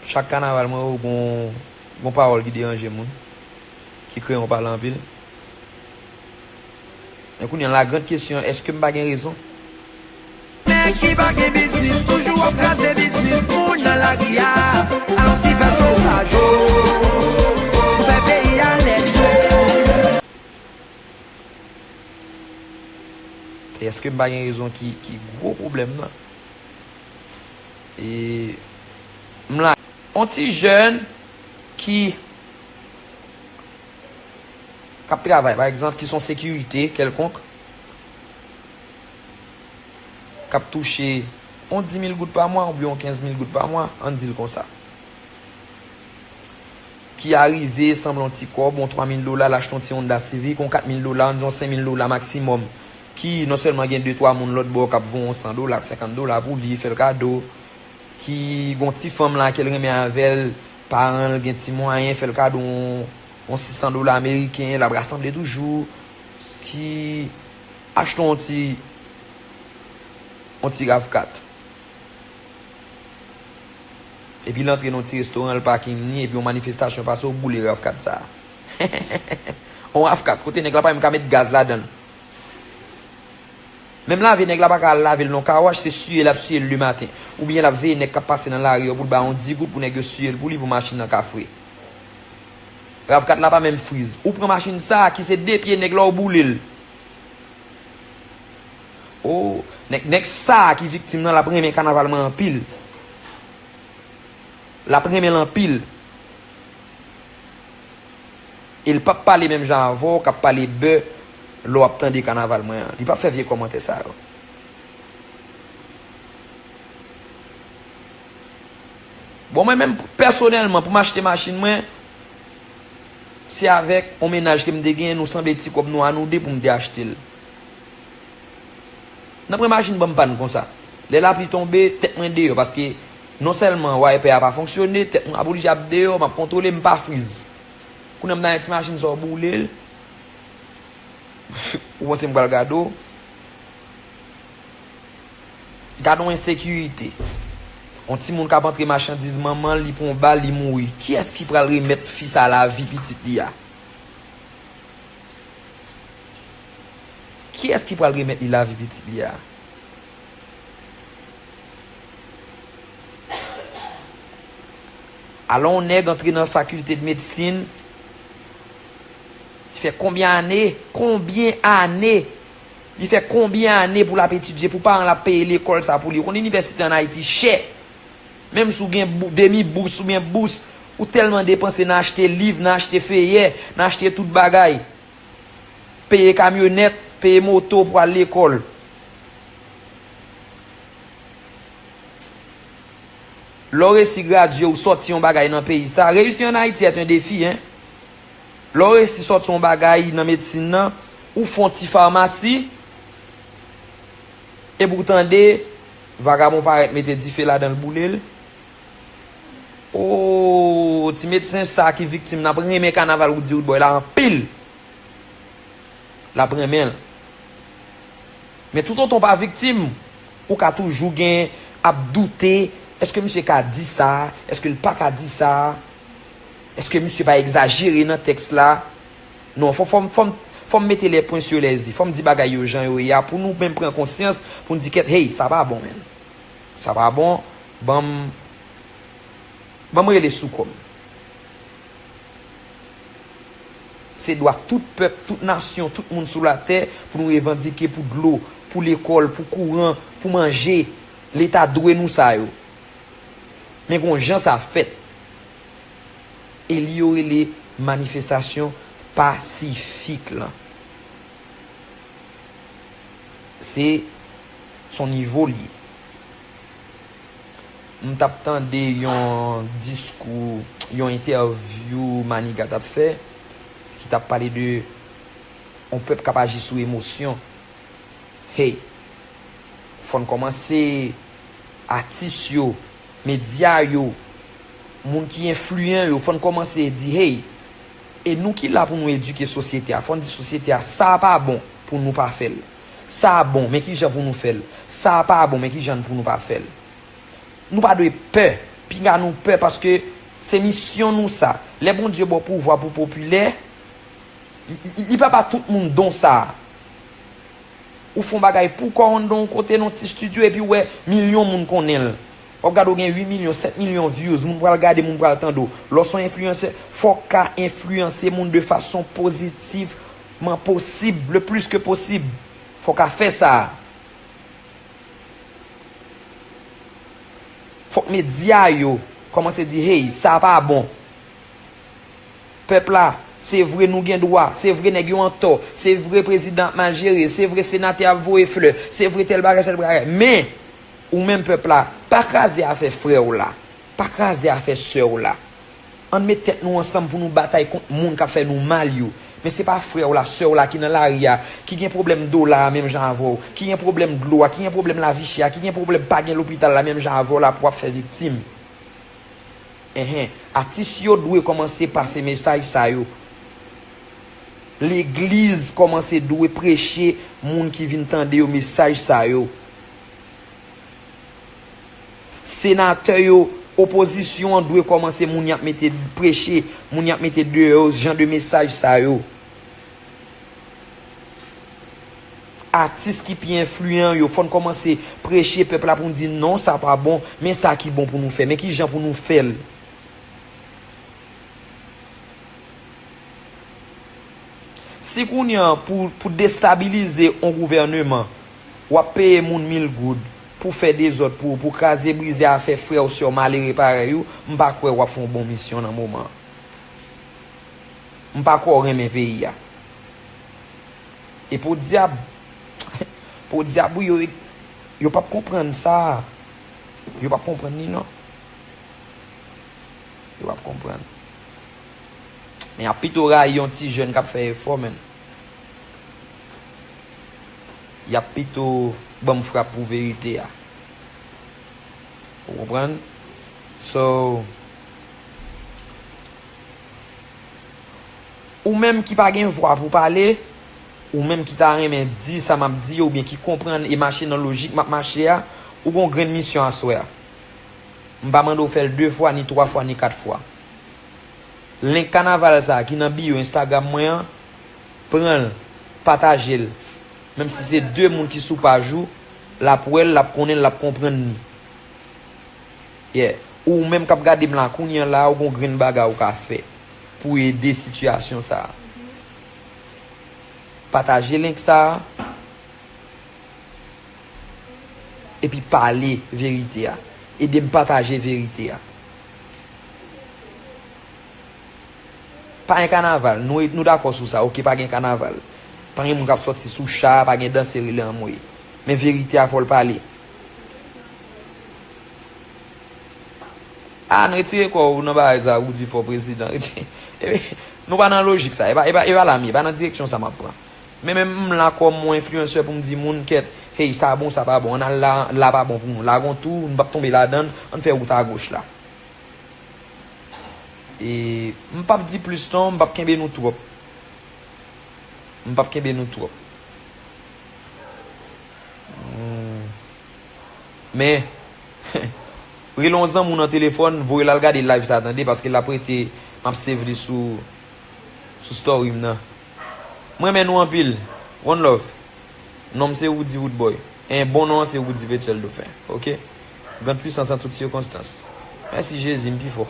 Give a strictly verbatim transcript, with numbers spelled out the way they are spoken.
Chak kanaval mwen wè gon, gon pawòl ki deranje moun, ki kreye yon pale anpil. Men kounye a, la grande question, èske m pa gen rezon? Nèg ki pa gen biznis, toujou ap kraze biznis moun nan lari a. Alon ti fè soulaj ou, pou fè peyi a lèd. Se èske m pa gen rezon ki, ki gwo pwoblèm nan? E m la, on ti jèn ki, k ap travay, pa egzanp, ki se yon sekirite kèlkonk, k ap touche yon dis mil goud pa mwa oubyen yon kenz mil goud pa mwa, ann di l konsa, ki arive sanble yon ti kòb, yon twa mil dola, l achte yon ti Honda Civic, yon kat mil dola, ann di yon senk mil dola maksimòm, ki non sèlman gen de twa moun lòt bò k ap voye yon san dola, senkant dola pou li, fè l kado, ki gon ti fanm la ke l renmen avè l, paran l gen ti mwayen, fè l kado yon, yon sis san dola ameriken, l ap rasanble toujou, ki achte yon ti, yon ti rav kat. Epi l antre nan yon ti restoran, l pakin li, epi yon manifestasyon pase, ou boule rav kat sa. Yon rav kat, kote nèg la pa menm ka met gaz ladan l. Menm lave, nèg la pa ka al lave l nan kawach, se siye l ap siye l lematen. Oubyen l ap veye nèg k ap pase nan lari yo pou l ba yon dis goud pou nèg yo siye l pou li pou machin nan ka fre. Rav kat la pa menm friz. Ou pran machin sa a ki se de pye nèg la, ou boule l. O, nèg, nèg sa a ki viktim nan, l ap renmen kanaval mwen anpil. L ap renmen l anpil. E l p ap pale menm jan avè w k ap pale bè lè w ap tande kanaval mwen an. Li p ap fè vye kòmantè sa yo. Bon, mwen menm, pèsonèlman, pou m achte machin mwen, se avèk yon mennaj ke m te genyen, nou sanble ti kòb nou a nou de pou m te achte l. Nan pran machin ban m pàn konsa. Lè lapli tonbe, tèt mwen deyò, paske non sèlman wiper a pa fonksyone, tèt mwen ap oblije ap deyò, m ap kontwole, m pa friz. Kounye a m nan yon ti machin sa w boule l, ou panse m pral gade w? Gade yon ensekirite. Yon timoun k ap antre machandiz manman l, li pran yon bal, li mouri. Kiyès ki pral remèt fi sa lavi pitit li a? Kiyès ki pral remèt li lavi pitit li a? Alò, yon nèg antre nan fakilte de medsin, li fè konbyen ane? Konbyen ane? Li fè konbyen ane pou l ap etidye, pou paran l ap peye lekòl sa pou li? Ou konn inivèsite ann Ayiti chè. Menm si w gen bou-, demi bous oubyen bous, ou tèlman depanse nan achte liv, nan achte feyè, nan achte tout bagay. Peye kamyonèt, peye moto pou al lekòl. Lè w resi gradye, ou sòti yon bagay nan peyi sa. Reyisi ann Ayiti est un défi, hein. Lè w resi sòti yon bagay nan medsin nan, ou fè yon ti famasi, epi w tande vagabon parèt mete dife ladan l, boule l. O, ti medsen sa ki viktim nan ap renmen kanaval Roody Roodboy la anpil. L ap renmen l. Men toutotan w pa viktim, ou ka toujou gen ap doute, èske misye ka di sa? Èske l pa ka di sa? Èske misye pa egzajere nan tèks la? Non, fò, fò, fò, fò m mete les points sur les i. Fò m di bagay yo jan yo ye a pou nou menm pran konsyans, pou n di kèt, hey, sa pa bon, menm. Sa pa bon, ban m, ban m rele sou kò m. Se dwa tout pèp, tout nasyon, tout moun sou latè pou nou revandike pou dlo, pou lekòl, pou kouran, pou manje. Leta dwe nou sa yo. Men gon jan sa fèt. E li yo rele manifestasyon pasifik lan. Se, se yon nivo l ye. M t ap tande yon diskou, yon entèvyou Maniga t ap fè, ki t ap pale de yon pèp k ap aji sou emosyon. Hey, fò n kòmanse, atis yo, medya yo, moun ki enfliyan yo, fò n kòmanse di, hey, e nou ki la pou nou edike sosyete a, fò n di sosyete a, sa a pa bon pou nou pa fè l. Sa a bon, men ki jan pou nou fè l. Sa a pa bon, men ki jan pou nou pa fè l. Nou pa dwe pè. Pinga nou pè, paske se misyon nou sa. Lè Bondye ba w pouvwa pou w popilè, li, li, li pa ba tout moun don sa. Ou fè yon bagay pou kò w anndan yon kote, nan yon ti estidyo, epi w wè milyon moun konnen l. W ap gade, w gen uit milyon, sèt milyon views, moun pral gade, moun pral tande w. Lè w se yon enfliyansè, fò w ka enfliyanse moun de fason pozitivman posib, le plis ke posib. Fò w ka fè sa. Fòk medya yo kòmanse di, hey, sa pa bon. Pèp la, se vre nou gen dwa, se vre nèg yo antò, se vre prezidan ap mal jere, se vre senatè ap voye flè, se vre tèl bagay, tèl bagay. Men, ou menm pèp la, pa kraze afè frè w la, pa kraze afè sè w la. Ann met tèt nou ansanm pou nou batay kont moun k ap fè nou mal yo. Men se pa frè w la, sè w la ki nan lari a, ki gen pwoblèm dola a menm jan avè w, ki gen pwoblèm dlo a, ki gen pwoblèm lavi chè a, ki gen pwoblèm pa gen lopital la menm jan avè w la pou w ap fè viktim. Enhen, atis yo dwe kòmanse pase mesaj sa yo. Legliz kòmanse dwe preche moun ki vin tande yo mesaj sa yo. Senatè yo, opozisyon an dwe kòmanse moun y ap mete preche, moun y ap mete deyò yo, jan de mesaj sa yo. Atis ki pi enfliyan yo, fò n kòmanse preche pèp la pou n di non, sa pa bon, men sa ki bon pou nou fè, men ki jan pou nou fè l. Si kounye a pou, pou destabilize yon gouvèneman, w ap peye moun mil goud pou fè dezòd pou ou, pou kraze brize afè frè w, sè w malere parèy ou, m pa kwè w ap fè yon bon misyon nan moman an. M pa kwè w renmen peyi a. E podyab, podyab wi, yo, yo p ap konprann sa. Yo p ap konprann li non. Yo p ap konprann. Men y ap pito rayi yon ti jèn k ap fè efò, menn. Y ap pito ban m frap pou verite a. Ou konprann? So, ou menm ki pa gen vwa pou pale, ou menm ki ta renmen di sa m ap di yo oubyen ki konprann e mache nan lojik m ap mache a, ou gon grenn misyon aswè a. M pa mande w fè l de fwa, ni twa fwa, ni kat fwa. Link kanaval sa a ki nan biyo Instagram mwen an, pran l, pataje l. Menm si se de moun ki sou paj ou, l ap wè l, l ap konnen l, l ap konprann li. Yeah. Ou menm k ap gade m la kounye a la, ou gon grenn bagay ou ka fè pou ede sitiyasyon sa a. Pataje link sa a. Epi pale verite a. Ede m pataje verite a. Pa gen kanaval. Nou, nou dakò sou sa. Oke, pa gen kanaval. Pa gen moun k ap sòti sou cha, pa gen danse rele anmwey. Men verite a fò l pale. Ah, n retire kò w nan bagay sa, ou di fò prezidan. Retire. Epi, nou pa nan lojik sa. E pa, e pa, e pa la m ye, e pa nan direksyon sa m ap pran. Men menm m la kòm yon enfliyansè pou m di moun, kèt, hey, sa bon, sa pa bon, ann al la, la pa bon pou nou. La gon tou, nou p ap tonbe ladan l, ann fè wout agoch la. E m p ap di plis non, m p ap kenbe nou twòp. M p ap kenbe nou twòp. Hmm. Men, rele yon zanmi w nan telefòn, voye l al gade live sa tande, paske l ap rete, m ap save li sou, sou story m nan. M renmen nou anpil. One love. Non m se Roody Roodboy. En bon non an se Roody Petchel Dauphin. Oke? Grande puissance en toutes circonstances. Mèsi Jezi, m pi fò.